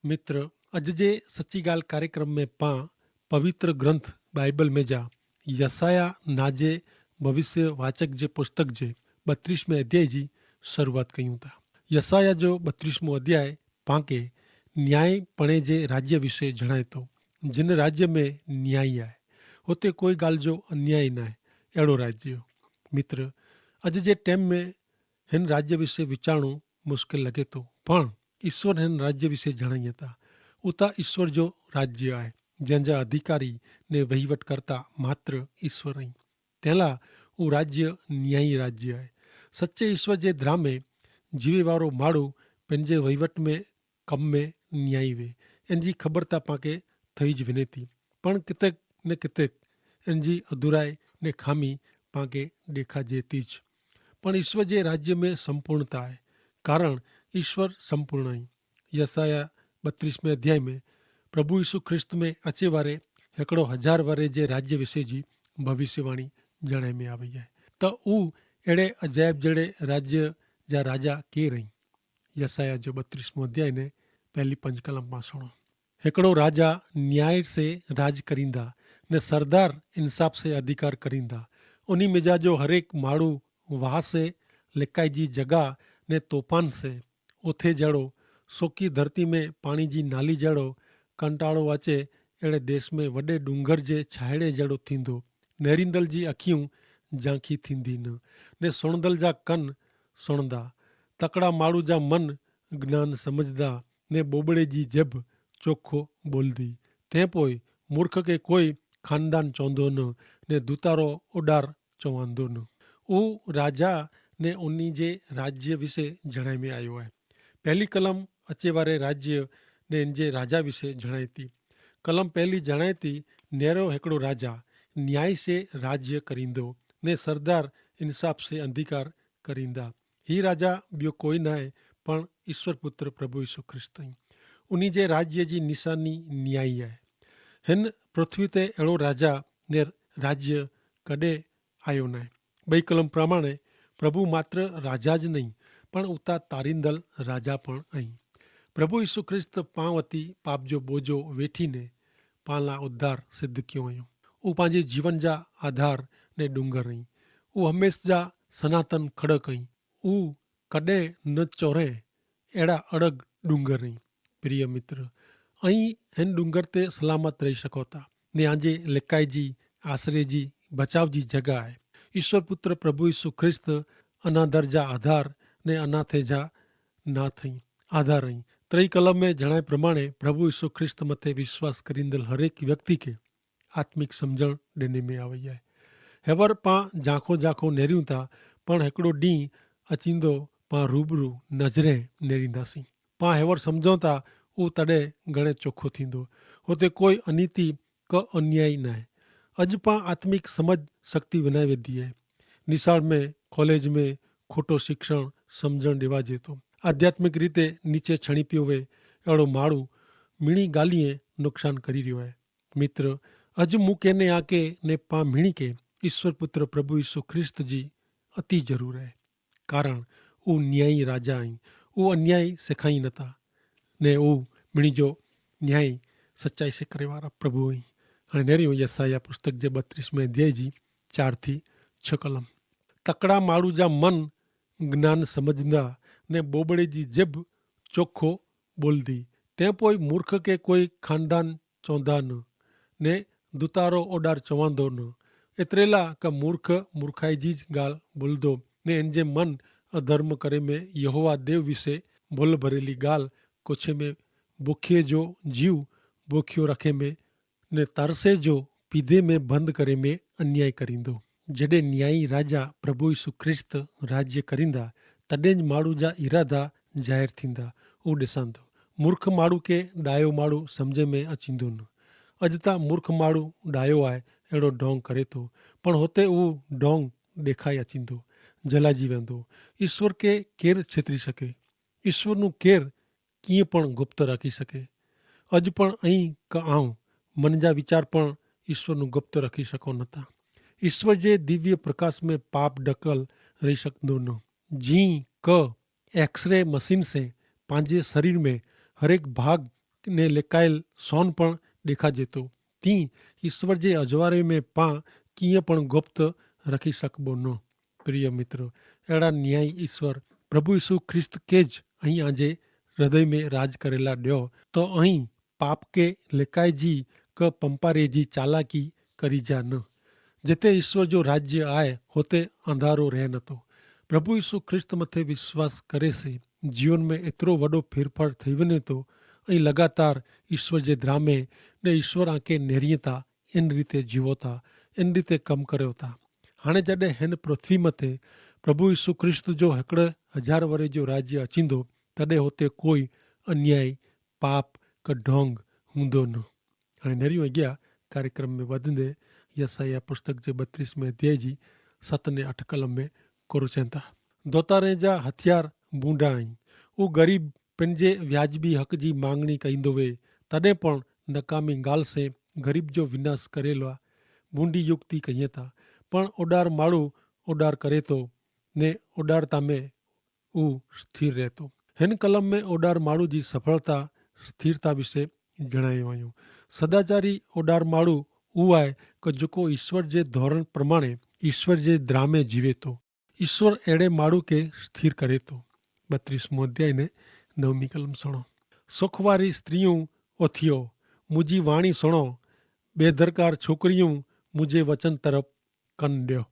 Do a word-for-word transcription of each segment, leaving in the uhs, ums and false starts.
મિત્ર, અજ જે સચ્ચી ગાલ કાર્યક્રમ મેં પાં પવિત્ર ગ્રંથ બાઈબલ મેં જા યસાયાહ નાજે ભવિષ્યવાચક જે પુસ્તક જે બત્રીસ મેં અધ્યાય જી શરૂઆત કહ્યું થા. યસાયાહ જો બત્રીસ મોં અધ્યાય પાંકે ન્યાયી પણે જે રાજ્ય વિશે જણાયતો. જિન રાજ્ય મેં ન્યાયી આય, હોતે કોઈ ગાલ જો અન્યાયી નાય, એડો રાજ્ય. મિત્ર, અજ જે ટેમ મેં હેન રાજ્ય વિશે વિચારણું મુશ્કેલ લગે તો, પણ ઈસ્વર હેન રાજ્ય વિશે જણાઈ હતા. ઉતા ઈસ્વર જો રાજ્ય આય, જેન જા અધિકારી ને વહીવટ કરતા માત્ર ઈસ્વર અહીં. તેલા ઉ રાજ્ય ન્યાયી રાજ્ય આય. સચ્ચે ઈસ્વર જે ધ્રામે જીવી વારો માડૂ પેનજે વહીવટ મેં કમ મેં ન્યાયી વે, એનજી ખબરતા પાંકે થઈ જ વિનેતી. પણ કિતેક ને કિતેક એનજી અધુરાઈ ને ખામી પાંકે દેખા જેતી જ. પણ ઈસ્વર જે રાજ્ય મેં સંપૂર્ણતા આય, કારણ ઈસ્વર સંપૂર્ણ અહીં. યસાયાહ બત્રીસ મેં અધ્યાય મેં પ્રભુ ઈસુ ખ્રિસ્ત મેં અચે વારે હેકડો હજાર વારે જે રાજ્ય વિશે જી ભવિષ્યવાણી જણાઈ મેં આવે હૈ. તો ઉ એડે અજાયબ જેડે રાજ્ય જા રાજા કે રહી? યસાયાહ જો બત્રીસ મોં અધ્યાય ને પહેલી પંજ કલમ પાસણો. હેકડો રાજા ન્યાય સે રાજ કરીંદા, ને સરદાર ઇન્સાફ સે અધિકાર કરીંદા. ઉની મેજા જો હરેક માડૂ વાહ સે લેકાઈ જી જગા ને તોફાન સે ઓથે જેડો, સોકી ધરતી મેં પાણી જી નાલી જેડો, કંટાળો વાચે એડે દેશ મેં વડે ડુંગર જે છાયડે જેડો થીંદો. નેરીંદલ જી અખિયું જાંખી થીંદી ન, ને સુણદલ જા કન સુણદા. તકડા માડૂ જા મન જ્ઞાન સમઝદા, ને બોબડે જી જેબ ચોખો બોલદી. તે પોય મૂર્ખ કે કોઈ ખાનદાન ચોંધો ન, ને દૂતારો ઉડાર ચોવાંદો ન. ઉ રાજા ને ઉની જે રાજ્ય વિશે જણાઈ મેં આયો હૈ. પહેલી કલમ અચેવારે રાજ્ય ને એનજે રાજા વિશે જણાયતી. કલમ પહેલી જણાયતી, નેરો હેકડો રાજા ન્યાય સે રાજ્ય કરીંદો, ને સરદાર ઇન્સાફ સે અંધિકાર કરીંદા. હી રાજા બ્યો કોઈ નાય, પણ ઇશ્વર પુત્ર પ્રભુ ઇશુ ખ્રિસ્ત હૈં. ઉની જે રાજ્ય જી નિશાની ન્યાયી આય. હેન પૃથ્વી તે એડો રાજા ને રાજ્ય કડે આયો નાય. બઈ કલમ પ્રમાણે પ્રભુ માત્ર રાજા જ નહીં, પણ ઉતા તારીંદલ રાજા પણ અહીં. પ્રભુ ઇશુ ખ્રિસ્ત પાં વતી પાપ જો બોજો વેઠી ને પાંલા ઉદ્ધાર સિદ્ધ ક્યો અયો. ઉપાંજે જીવન જા આધાર ને ડુંગર અહીં. ઉ હમેશ જા સનાતન ખડક અહીં. ઉ કડે ન ચોરે એડા અડગ ડુંગર અહીં. પ્રિય મિત્ર, અહીં હેન ડુંગર તે સલામત રહી શકો તા, ને આજે લેકાઈ જી આશરે જી બચાવ જી જગા હૈ. ઇશ્વર પુત્ર પ્રભુ ઇશુ ખ્રિસ્ત અનાદર જા આધાર ને અનાથે જા નાથ અહીં, આધાર અહીં. ત્રય કલમ મેં જણાય પ્રમાણે પ્રભુ ઇશુ ખ્રિસ્ત મતે વિશ્વાસ કરીંદલ હરેક વ્યક્તિ કે આત્મિક સમઝણ દેને મેં આવે હૈ. હેવર પાં જાંખો જાંખો નેર્યું તા, પણ હેકડો ડીંહ અચીંદો પાં રૂબરૂ નજરે નેરીંદા સી. પાં હેવર સમઝો તા ઉ તડે ગણે ચોખો થીંદો. હોતે કોઈ અનીતિ ક અન્યાયી નાય. અજ પાં આત્મિક સમજ શક્તિ વિનાય વેધી હૈ. નિશાળ મેં કોલેજ મેં ખોટો શિક્ષણ સમઝણ દેવા જેતો, આધ્યાત્મિક રીતે નીચે છણી પ્યો વે એડો માડૂ મિણી ગાલિયે નુકસાન કરી રહ્યો હૈ. મિત્ર, અજ મુકે ને આકે ને પાં મિણી કે ઇશ્વર પુત્ર પ્રભુ ઇશુ ખ્રિસ્ત જી અતિ જરૂર હૈ. કારણ ઉ ન્યાયી રાજા હૈં. ઉ અન્યાયી સેખાઈ નતા, ને ઉ મિણી જો ન્યાયી સચ્ચાઈ સે કરેવારા પ્રભુ હૈં. અને નેરી યસાયાહ પુસ્તક જે બત્રીસ મેં અધ્યાય જી ચાર થી છ કલમ. તકડા માડૂ જા મન જ્ઞાન સમઝદા, ને બોબડે જી જેબ ચોખો બોલદી. તે પોય મૂર્ખ કે કોઈ ખાનદાન ચોંધા ન, ને દુતારો ઓડાર ચોવાંદો ન. એતરેલા કે મૂર્ખ મૂર્ખાઈ જી જ ગાલ બોલદો, ને એન જે મન અધર્મ કરે મેં યહોવા દેવ વિશે ભોલ ભરેલી ગાલ કોછે મેં, બોખીએ જો જીવ બોખીઓ રખે મેં, ને તરસે જો પીધે મેં બંધ કરે મેં અન્યાય કરીંદો. જડે ન્યાયી રાજા પ્રભુ ઈસુ ખ્રિસ્ત રાજ્ય કરીંદા, તડે જ માડૂ જા ઇરાદા જાહેર થીંદા. ઉડેસાંદો મૂર્ખ માડૂ કે ડાયો માડૂ સમઝે મેં અચીંદો ન. અજ તા મૂર્ખ માડૂ ડાયો આય એડો ઢોંગ કરે તો, પણ હોતે ઉ ઢોંગ દેખાઈ અચીંદો, જલાજી વેંદો. ઈસ્વર કે કેર છેતરી શકે? ઈસ્વરનું કેર કિંય પણ ગુપ્ત રાખી શકે? અજ પણ અહીં કા આઉં મન જા વિચાર પણ ઈસ્વરનું ગુપ્ત રાખી શકો નતા. ઈસ્વર જે દિવ્ય પ્રકાશ મેં પાપ ડકલ રહી શકદો ન. જી ક એક્સરે મશીન સે પાંજે શરીર મેં હરેક ભાગ ને લેકાયેલ સોન પણ દેખાજે તો, તી ઈસ્વર જે અજવારે મેં પાં કિયા પણ ગુપ્ત રખી સકબો ન. પ્રિય મિત્ર, એડા ન્યાયી ઈસ્વર પ્રભુ ઈસુ ખ્રિસ્ત કે જ અહીં આજે હૃદય મેં રાજ કરેલા દ્યો, તો અહીં પાપ કે લેકાય જી કે પંપારે જી ચાલાકી કરી જા ન. જેતે ઈસ્વર જો રાજ્ય આય હોતે અંધારો રહે નતો. પ્રભુ ઈસુ ખ્રિસ્ત મતે વિશ્વાસ કરે સે જીવન મેં એતરો વડો ફેરફાર થઈ વને તો અહીં લગાતાર ઈસ્વર જે દ્રામે ને ઈસ્વર આંકે નેરિયતા એન રીતે જીવોતા, એન રીતે કમ કર્યોતા. હાણે જડે હેન પૃથ્વી મતે પ્રભુ ઈસુ ખ્રિસ્ત જો હેકડ઼ે હજાર વરે જો રાજ્ય અચીંદો, તદે હોતે કોઈ અન્યાય, પાપ કે ઢોંગ હૂંદો ન. અને નેરી વગ્યા કાર્યક્રમ મેં વધને યસાયાહ પુસ્તક જે બત્રીસ મેં અધ્યાય જી સત ને અઠ કલમ મેં કોરો ચેંતા, ધોતારે જા હથિયાર બૂંડા આઈ. ઉં ગરીબ પેનજે વ્યાજબી હક જી માંગણી કઈંદો વે, તદે પણ નકામી ગાલ સે ગરીબ જો વિનાશ કરેલા બૂંડી યુક્તિ કહિયે તા. પણ ઓડાર માળુ ઓડાર કરે તો ને ઓડાર તામે ઉહ સ્થિર રહેતો. હેન કલમ મેં ઓડાર માળુ જી સફળતા સ્થિરતા વિશે જણાયો આયો. સદાચારી ઓડાર માળુ ઉહ આય કે જોકો ઈસ્વર જે ધોરણ પ્રમાણે ઈસ્વર જે દ્રામે જીવે તો, ઈસ્વર એડે માળુ કે સ્થિર કરે તો. બત્રીસ મોધ્યાય ને નવમી કલમ સણો. સુખવારી સ્ત્રી ઉં ઓથિયો, મુજી વાણી સણો. બેધરકાર છોકરી ઉં મુજે વચન તરફ કન દ્યો.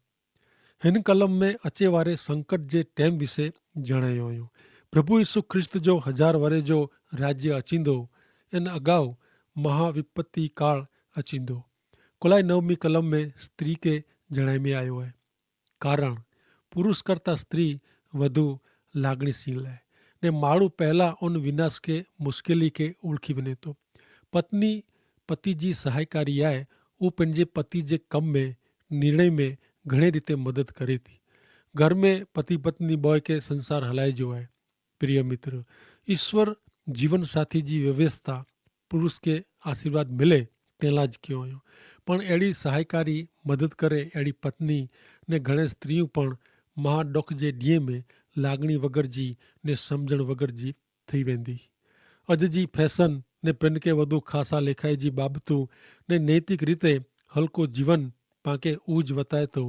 હેન કલમ મેં અચેવારે સંકટ જે ટેમ વિશે જણાયો આયો. પ્રભુ ઈસુ ખ્રિસ્ત જો હજાર વરે જો રાજ્ય અચીંદો એન અગાઉ મહાવિપત્તિ કાળ અચીંદો. કોલાઈ નવમી કલમ મેં સ્ત્રી કે જણાઈ મેં આયો હૈ. કારણ પુરુષ કરતા સ્ત્રી વધુ લાગણીશીલ હૈ. ને માળુ પહેલા ઉન વિનાશ કે મુશ્કેલી કે ઓળખી વને તો. પત્ની પતિ જી સહાયકારી આય. ઉપને જે પતિ જે કમ મેં નિર્ણય મેં ઘણી રીતે મદદ કરે તી. ઘર મેં પતિ પત્ની બોય કે સંસાર હલાઈ જો આય. પ્રિય મિત્ર, ઈસ્વર જીવનસાથી જી વ્યવસ્થા પુરુષ કે આશીર્વાદ મિલે તેલા જ ક્યો અયો. પણ એડી સહાયકારી મદદ કરે એડી પત્ની ને ઘણે સ્ત્રી પણ મહાડોખ જે ડિયે મેં લાગણી વગર જી ને સમઝણ વગર જી થઈ વેંદી. અજ જી ફેસન ને પેનકે વધુ ખાસા લેખાઈ જી બાબતું ને નૈતિક રીતે હલકો જીવન પાંકે ઉજ વતાય તો,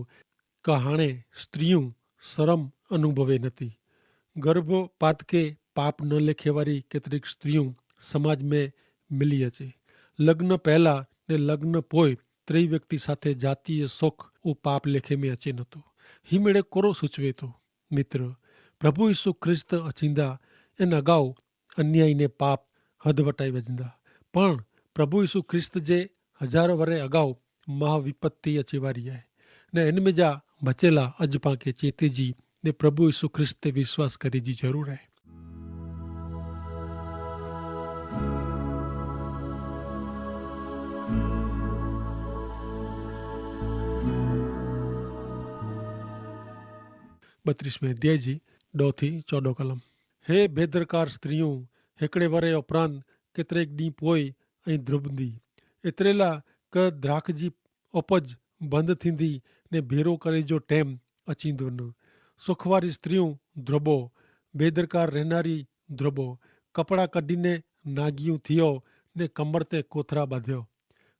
કહાણે સ્ત્રી ઉં સરમ અનુભવે નથી. ગર્ભપાત કે પાપ ન લેખેવારી કેતરિક સ્ત્રી ઉં સમાજ મેં મિલી હૈ. લગ્ન પહેલા ને લગ્ન પોય ત્રિ વ્યક્તિ સાથે જાતિય સોખ ઉપાપ લેખે મેં અચે નતો. હી મેડે કોરો સૂચવે તો? મિત્ર, પ્રભુ ઈસુ ખ્રિસ્ત અચિંદા એન અગાઉ અન્યાયી ને પાપ હદ વટાઈ વજંદા. પણ પ્રભુ ઈસુ ખ્રિસ્ત જે હજાર વરે અગાઉ મહાવિપત્તિ અચેવારી આય. ને એન મેં જા ભચેલા અજ પાંકે ચેતે જી ને પ્રભુ ઈસુ ખ્રિસ્ત તે વિશ્વાસ કરે જી જરૂર આય. બત્રીસ મેં અધ્યાય જી દો થી ચોદો કલમ. હે ભેદરકાર સ્ત્રી ઉં, હેકડ઼ે વરે ઉપરાંત કેતરેક દી પોય અહીં ધ્રુબંદી. એતરેલા કે દ્રાખ જી ઉપજ બંધ થીંદી ને ભેરો કરે જો ટેમ અચીંદો ન. સુખવારી સ્ત્રી ઉં ધ્રુબો, ભેદરકાર રહેનારી ધ્રુબો. કપડા કઢ઼ી ને નાગિયું થિયો ને કમર તે કોથરા બાંધ્યો.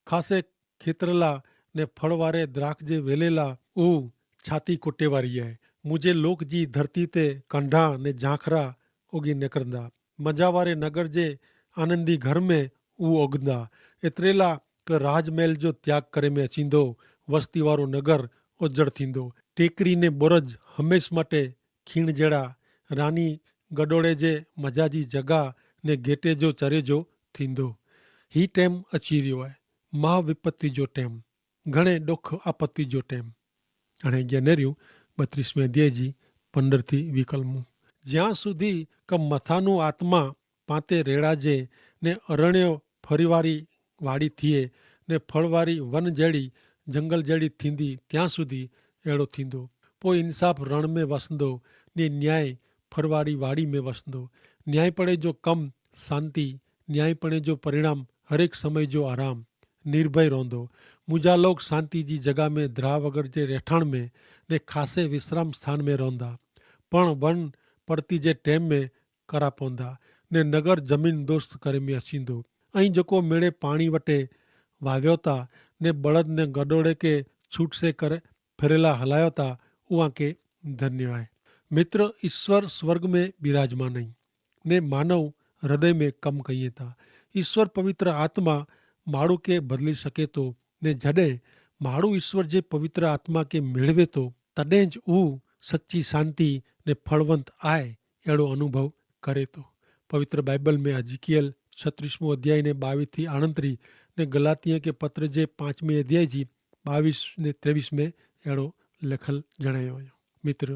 ખાસે ખેતરલા ને ફળવારે દ્રાખ જે વેલેલા ઉહ છાતી કોટેવારી હૈ. મુઝે લોક જી ધરતી તે કંઢા ને જાંખરા ઓગી નેકરંદા. મજાવારે નગર જે આનંદી ઘર મેં ઉહ ઓગંદા. એતરેલા કે રાજમેલ જો ત્યાગ કરે મેં અચીંદો વસ્તી વારો નગર ઓજડ થીંદો. ટેકરી ને બોરજ હમેંશ માટે ખીણ જેડા. રાની ગડોડે જે મજા જી જગા ને ગેટે જો ચરે જો થીંદો. હી ટેમ અચી રહ્યો હૈ. મહાવિપત્તિ જો ટેમ, ઘણે ડોખ આપત્તિ જો ટેમ. અણે અગિયા નેર્યું બત્રીસ મેં અધ્યાય જી પંદર થી વિકલ્મું. જ્યાં સુધી કે મથાનું આત્મા પાતે રેડા જે ને અરણ્યો ફરિવારી વાડી થિયે ને ફળવારી વન જેડી જંગલ જેડી થીંદી ત્યાં સુધી એડો થીંદો. પોય ઇન્સાફ રણ મેં વસંદો ને ન્યાય ફરવારી વાડી મેં વસંદો. ન્યાયીપણે જો કમ શાંતિ, ન્યાયીપણે જો પરિણામ હરેક સમય જો આરામ નિર્ભય રોંધો. મુજા લોક શાંતિ જી જગા મેં દ્રાહ વગર જે રહેઠાણ મેં ને ખાસે વિશ્રામ સ્થાન મેં રોંધા. પણ વન પડતી જે ટેમ મેં કરા પોંધા ને નગર જમીન દોસ્ત કરે મેં અચીંદો. અહીં જકો મેળે પાણી વટે વાવ્યો તા ને બળદ ને ગડોડે કે છૂટસે કરે ફેરેલા હલાયો તા, ઉઆ કે ધન્યવાય. મિત્ર, ઈસ્વર સ્વર્ગ મેં બિરાજમાન નહીં ને માનવ હૃદય મેં કમ કહિએ તા. ઈસ્વર પવિત્ર આત્મા માળું કે બદલી શકે તો, ને જડે માળું ઈસ્વર જે પવિત્ર આત્મા કે મેળવે તો તદે જ ઉ સચ્ચી શાંતિ ને ફળવંત આય એડો અનુભવ કરે તો. પવિત્ર બાઈબલ મેં અજિકિયલ છત્રીસમો અધ્યાય ને બાવીસ થી આણંતરી ને ગલાતિયા કે પત્ર જે પાંચમે અધ્યાય જી બાવીસ ને ત્રેવીસ મેં એડો લેખલ જણાયો. મિત્ર,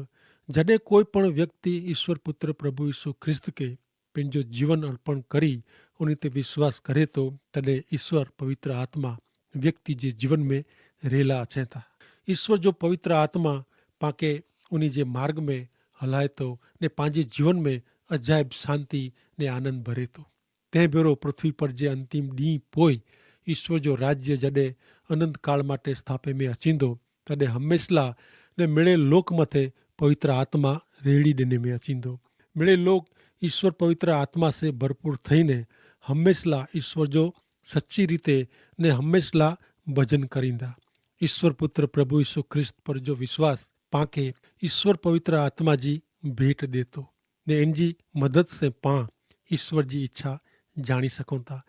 જડે કોઈ પણ વ્યક્તિ ઈસ્વર પુત્ર પ્રભુ ઈસુ ખ્રિસ્ત કે પેનજો જીવન અર્પણ કરી ઉની તે વિશ્વાસ કરે તો તદે ઈસ્વર પવિત્ર આત્મા વ્યક્તિ જે જીવન મેં રહેલા અચેતા. ઈસ્વર જો પવિત્ર આત્મા પાંકે ઉની જે માર્ગ મેં હલાયતો ને પાંજે જીવન મેં અજાયબ શાંતિ ને આનંદ ભરેતો. તે ભેરો પૃથ્વી પર જે અંતિમ દી પોય ઈસ્વર જો રાજ્ય જડે અનંતકાળ માટે સ્થાપે મેં અચીંદો તદે હમેંશલા ને મેળે લોક મતે પવિત્ર આત્મા રેડી દેને મેં અચીંદો. મેળે લોક ઈસ્વર પવિત્ર આત્મા સે ભરપૂર થઈને હમેંશલા ઈસ્વર જો સચ્ચી રીતે ને હમેંશલા ભજન કરીંદા. ઈસ્વર પુત્ર પ્રભુ ઈસુ ખ્રિસ્ત પર જો વિશ્વાસ પાંકે ઈસ્વર પવિત્ર આત્મા જી ભેટ દેતો ને એનજી મદદ સે પાં ઈસ્વર જી ઇચ્છા જાણી સકોતા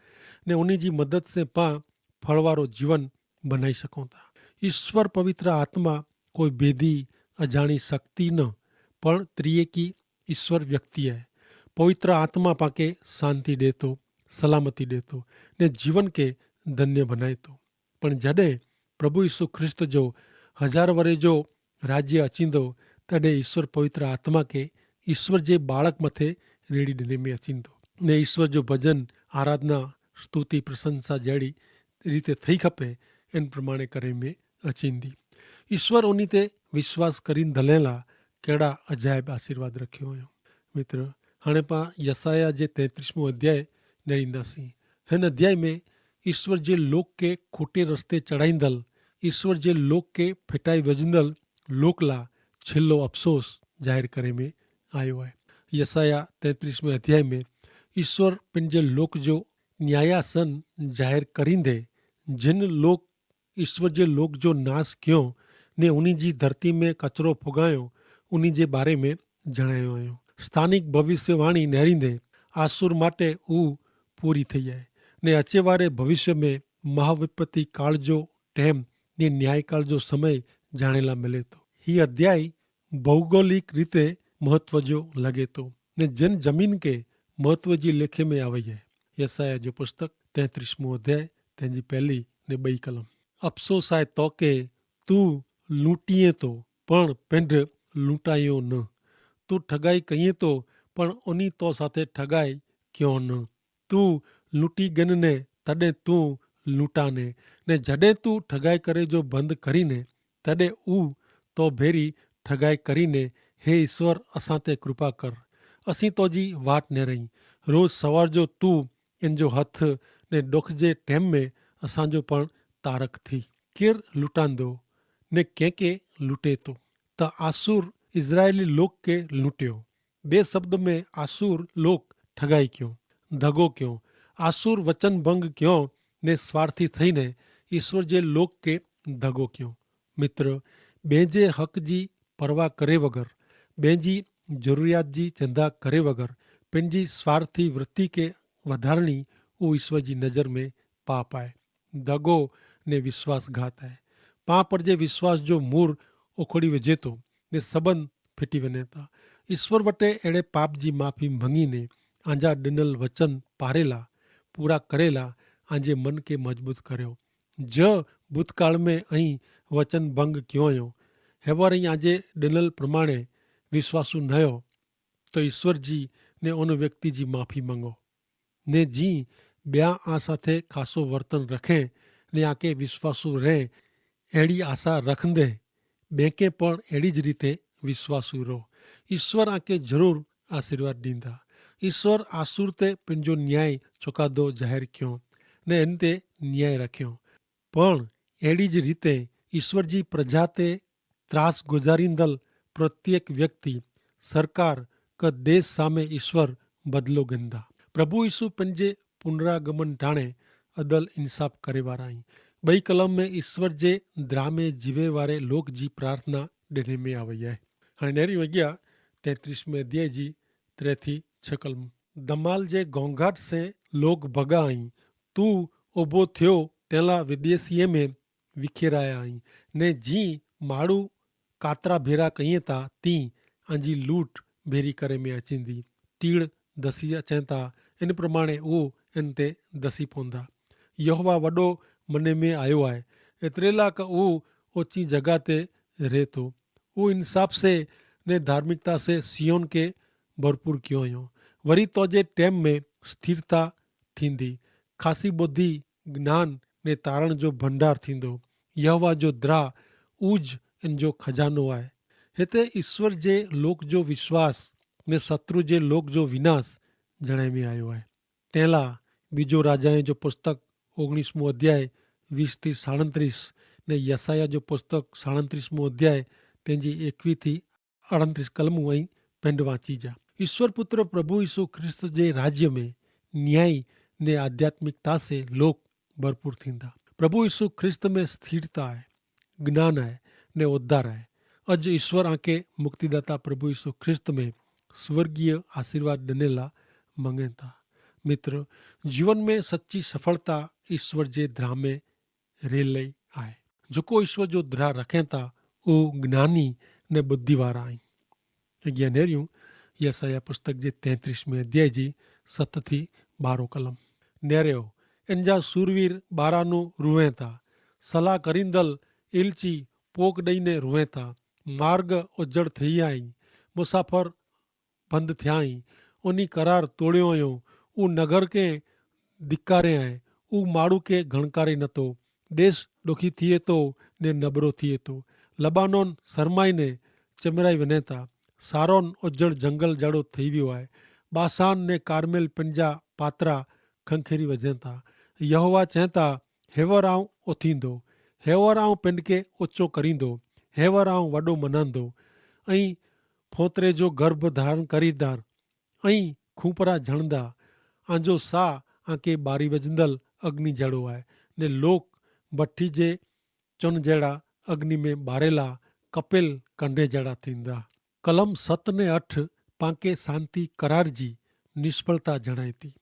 ને ઉની જી મદદ સે પાં ફળવારો જીવન બનાઈ સકોતા. ઈસ્વર પવિત્ર આત્મા કોઈ ભેદી અજાણી શક્તિ ન પણ ત્રિયેકી ઈસ્વર વ્યક્તિ હૈ. પવિત્ર આત્મા પાંકે શાંતિ દેતો, સલામતી દેતો ને જીવન કે ધન્ય બનાયતો. પણ જડે પ્રભુ ઈસુ ખ્રિસ્ત જો હજાર વરે જો રાજ્ય અચીંદો તદે ઈસ્વર પવિત્ર આત્મા કે ઈસ્વર જે બાળક મતે રેડી દેને મેં અચીંદો ને ઈસ્વર જો ભજન, આરાધના, સ્તુતિ પ્રશંસા જેડી રીતે થઈ ખપે એન પ્રમાણે કરે મેં અચીંદી. ઈસ્વર ઉની તે વિશ્વાસ કરી ધલેલા કેડા અજાયબ આશીર્વાદ રખ્યો હોયો. મિત્ર, હણે પા યસાયા જે તૈત્રીસમો અધ્યાય નરીંદા સી. હેન અધ્યાય મેં ઈસ્વર જે લોક કે ખોટે રસ્તે ચડાઈંદલ, ઈસ્વર જે લોક કે ફેટાઈ વજંદલ લોક લા છેલ્લો અફસોસ જાહેર કરે મેં આયો હૈ. યસાયા તૈત્રીસમે અધ્યાય મેં ઈસ્વર પેનજે લોક જો ન્યાયાસન જાહેર કરીંદે, જેન લોક ઈસ્વર જે લોક જો નાસ ક્યો ને ઉની જી ધરતી મેં કચરો ફુગાયો ઉની જે બારે મેં જણાયો આયો. સ્થાનિક ભવિષ્યવાણી નહરીંદે આસુર માટે ઉ પૂરી થઈ આય ને અચેવારે ભવિષ્ય મેં મહાવિપત્તિ કાળ જો ટેમ ને ન્યાયકાળ જો સમય જાણેલા મિલે તો. હી અધ્યાય ભૌગોલિક રીતે મહત્વ જો લગે તો ને જેન જમીન કે મહત્વ જી લેખે મેં આવે હૈ. યસાયા જો પુસ્તક તૈત્રીસમો અધ્યાય તેની પહેલી ને બઈ કલમ. અફસોસ આય તો કે તું લૂંટીએ તો પણ પેંધ લૂંટાયો ન. તું ઠગાઈ કહિએ તો પણ ઓની તો સાથે ઠગાઈ ક્યો ન. તું લૂંટી ગન ને તદે તું લૂંટા ને ને જડે તું ઠગાઈ કરે જો બંધ કરી ને તદે ઉ તો ભેરી ઠગાઈ કરી ને હે ઈસ્વર અસાં તે કૃપા કર. અસી તો જી વાટ ને રહી રોજ સવાર જો તું એન જો હથ ને ડોખ જે ટેમ મેં અસાં જો પણ તારક થી. કેર લુટાંદો ને કેંકે લુટે તો? તો આસુર ઇઝરાયેલી લોક કે લુટ્યો. બે શબ્દ મેં આસુર લોક ઠગાઈ ક્યો, ધગો ક્યો. આસુર વચન ભંગ ક્યો ને સ્વાર્થી થઈ ને ઇશ્વર જે લોક કે ધગો ક્યો. મિત્ર, બેંજે હક જી પરવા કરે વગર, બેંજી જરૂરિયાત જી ચેંધા કરે વગર પેનજી સ્વાર્થી વૃત્તિ કે વધારણી ઉ ઇશ્વર જી નજર મેં પાપ આય, ધગો ને વિશ્વાસઘાત આય. પાં પર જે વિશ્વાસ જો મૂર ઓખોડી વજેતો ને સંબંધ ફિટી વને તા. ઇશ્વર વટે એડે પાપ જી માફી મંગી ને આંજા ડેનલ વચન પારેલા પૂરા કરેલા આંજે મન કે મજબૂત કર્યો. જ ભૂતકાળ મેં અહીં વચન ભંગ ક્યો અયો, હેવાર અહીં આજે ડેનલ પ્રમાણે વિશ્વાસુ નયો, તો ઈસ્વર જી ને ઓન વ્યક્તિ જી માફી મંગો. ને જી બ્યા આ સાથે ખાસો વર્તન રખે ને આકે વિશ્વાસુ રહે એડી આશા રખંદે, બેંકે પણ એડી જ રીતે વિશ્વાસુ રહો. ઈસ્વર આકે જરૂર આશીર્વાદ દીંદા. ઈસ્વર આસુર તે પન જો ન્યાય ચોકાદો જાહેર ક્યો ને એન તે ન્યાય રખ્યો. પણ એડી જ રીતે ઈસ્વર જી પ્રજા તે ત્રાસ ગુજારીંદલ પ્રત્યેક વ્યક્તિ, સરકાર કે દેશ સામે ઈસ્વર બદલો ગિંદા. પ્રભુ ઈસુ પન જે પુનરાગમન ટાણે અદલ ઇન્સાફ કરે વારા હી. બઈ કલમ મેં ઈસ્વર જે દ્રામે જીવે વારે લોક જી પ્રાર્થના ડેને મેં આવે હૈ. હણે નેરી વગ્યા તૈત્રીસ મેં અધ્યાય જી ત્રે થી છ કલમ. ધમાલ જે ગોંઘાટ સે લોક ભગા હી. તું ઉભો થ્યો તેલા વિદેશીએ મેં વિખેરાયા હી. ને જી માડૂ કાતરા ભેરા કહિએ તા તી આજી લૂટ ભેરી કરે મેં અચીંદી. તીડ દસી અચેંતા એન પ્રમાણે ઉહ એન તે દસી પોંદા. યહોવા વડો મને મેં આયો આય. એતરેલા કે ઉહ ઓચી જગા તે રહેતો. ઉહ ઇન્સાફ સે ને ધાર્મિકતા સે સિયોન કે ભરપૂર ક્યો અયો. વરી તો જે ટેમ મેં સ્થિરતા થીંદી. ખાસી બોધી જ્ઞાન ને તારણ જો ભંડાર થીંદો. યહોવા જો દ્રાહ ઉજ એન જો ખજાનો આય. હેતા ઈસ્વર જે લોક જો વિશ્વાસ ને શત્રુ જે લોક જો વિનાશ જણાઈ મેં આયો આય. તેલા બીજો રાજાએ જો પુસ્તક ઓગણીસમો અધ્યાય વીસ થી સાડત્રીસ ને યસાયાહ જો પુસ્તક સાડત્રીસમો અધ્યાય તેની એકવી થી અડત્રીસ કલમું અહીં પેંડવાંચી જા. ઈસ્વર પુત્ર પ્રભુ ઈસુ ખ્રિસ્ત જે રાજ્ય મેં ન્યાયી ને આધ્યાત્મિકતા સે લોક ભરપૂર થીંદા. પ્રભુ ઈસુ ખ્રિસ્ત મેં સ્થિરતા હૈ, જ્ઞાન હૈ ને ઉદ્ધાર હૈ. અજ ઈસ્વર આંકે મુક્તિદાતા પ્રભુ ઈસુ ખ્રિસ્ત મેં સ્વર્ગીય આશીર્વાદ દનેલા મંગેતા. મિત્ર, જીવન મેં સચ્ચી સફળતા ઈસ્વર જે ધ્રામે રેલ લઈ આય. જોકો ઈસ્વર જો દ્રાહ રખેતા ઉહ જ્ઞાની ને બુદ્ધિવારા આઈ. અગિયા નેર્યું યસાયાહ પુસ્તક જે તૈત્રીસ મેં અધ્યાય જી સત થી બારો કલમ. નેર્યો એન જા સૂરવીર બારાનું રુવેતા. સલાહ કરીંદલ ઇલચી પોક દઈને રુવેતા. માર્ગ ઉજ્જડ થઈ આઈ. મુસાફર બંધ થ્યાઈ. ઉની કરાર તોડ્યો અયો. ઉં નગર કે ધિક્કારે આય. ઉં માડૂ કે ઘણકારે નતો. દેશ ડોખી થિયે તો ને નબરો થિયે તો. લબાનોન સરમાઈ ને ચમરાઈ વને તા. સારોન ઉજ્જડ જંગલ જાડો થઈ વ્યો આય. બાસાન ને કારમેલ પન જા પાતરા ખંખેરી વજે તા. યહોવા ચેંતા, હેવર આઉં ઓથીંદો. હેવર આઉં પન કે ઓચો કરીંદો. હેવર આઉં વડો મનાંદો. અહીં ફોતરે જો ગર્ભ ધારણ કરીંદા. અહીં ખૂંપરા જણદા. આંજો સા આંકે બારી વજંદલ અગ્નિ જેડો આય. ને લોક ભઠ્ઠી જે ચુન જેડા અગ્નિ મેં બારેલા કપેલ કંડે જેડા થીંદા. કલમ સત ને અઠ પાંકે શાંતિ કરાર જી નિષ્ફળતા જણાયતી.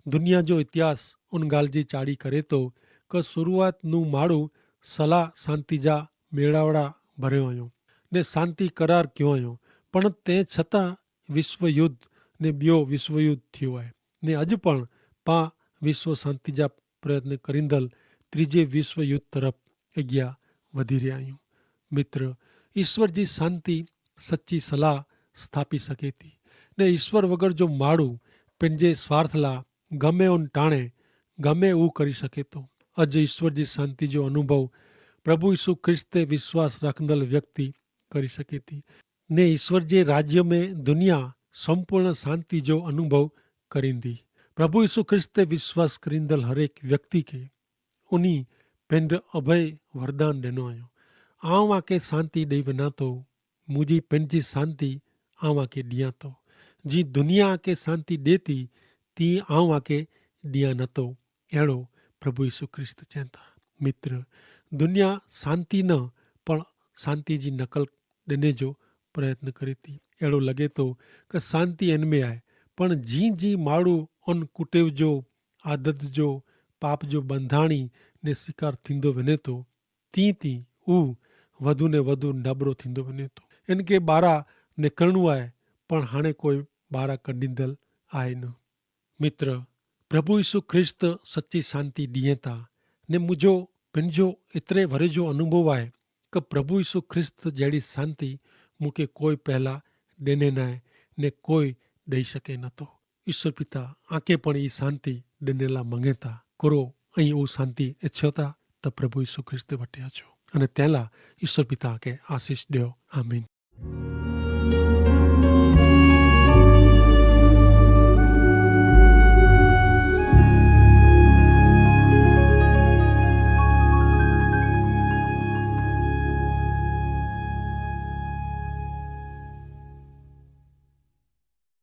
દુનિયા જો ઇતિહાસ ઉનગાલ જી ચાડી કરે તો કે શરૂઆત નું માડૂ સલાહ શાંતિ જા મેળાવડા ભર્યો અયો ને શાંતિ કરાર ક્યો અયો. પણ તે છતાં વિશ્વયુદ્ધ ને બ્યો વિશ્વયુદ્ધ થયો આય. ને અજ પણ પા વિશ્વ શાંતિ જા પ્રયત્ન કરીંદલ ત્રીજે વિશ્વયુદ્ધ તરફ અગિયા વધી રહ્યા અયું. મિત્ર, ઈસ્વર જી શાંતિ સચ્ચી સલાહ સ્થાપી શકેતી. ને ઈસ્વર વગર જો માડૂ પેનજે સ્વાર્થલા ગમે ઉન ટાણે ગમે ઉં કરી શકેતો. અજ ઈસ્વર જી શાંતિ જો અનુભવ પ્રભુ ઈસુ ખ્રિસ્ત તે વિશ્વાસ રાખંદલ વ્યક્તિ કરી શકેતી. ને ઈસ્વર જે રાજ્ય મેં દુનિયા સંપૂર્ણ શાંતિ જો અનુભવ કરીંદી. પ્રભુ ઈસુ ખ્રિસ્ત તે વિશ્વાસ કરીંદલ હરેક વ્યક્તિ કે ઉની પેંડ અભય વરદાન દેનો આયો. આઉં આકે શાંતિ દઈ વેના તો, મુઝે પેંડ જી શાંતિ આઉં આકે દિયા તો. જી દુનિયા આકે શાંતિ દેતી તી આઉં આકે દિયા નતો. એડો પ્રભુ ઈસુ ખ્રિસ્ત ચેંતા. મિત્ર, દુનિયા શાંતિ ન પણ શાંતિ જી નકલ દેને જો પ્રયત્ન કરીતી. એડો લગે તો કે શાંતિ એન મેં આય. પણ જી જી માડૂ અન કુટેવ જો આદત જો પાપ જો બંધાણી ને શિકાર થીંદો વેને તો તી તી ઉવ વધુ ને વધુ નબરો થીંદો વેને તો. એન કે બારા નેકરણું આય. પણ હાણે કોઈ બારા કડીંદલ આય ન. મિત્ર, પ્રભુ ઈસુ ખ્રિસ્ત સચ્ચી શાંતિ દિયે તા. ને મુજો પેનજો એતરે વરે જો અનુભવ આય કે પ્રભુ ઈસુ ખ્રિસ્ત જેડી શાંતિ મુકે કોઈ પહેલા દેને નાય ને કોઈ દઈ શકે નતો. ઈસુ પિતા આકે પણ ઈ શાંતિ દેનેલા મંગેતા. કરો અહીં ઉ શાંતિ એચ્છો તા તો પ્રભુ ઈસુ ખ્રિસ્ત વટે આજો. અને તેલા ઈસુ પિતા આકે આશીસ દેઓ. આમીન.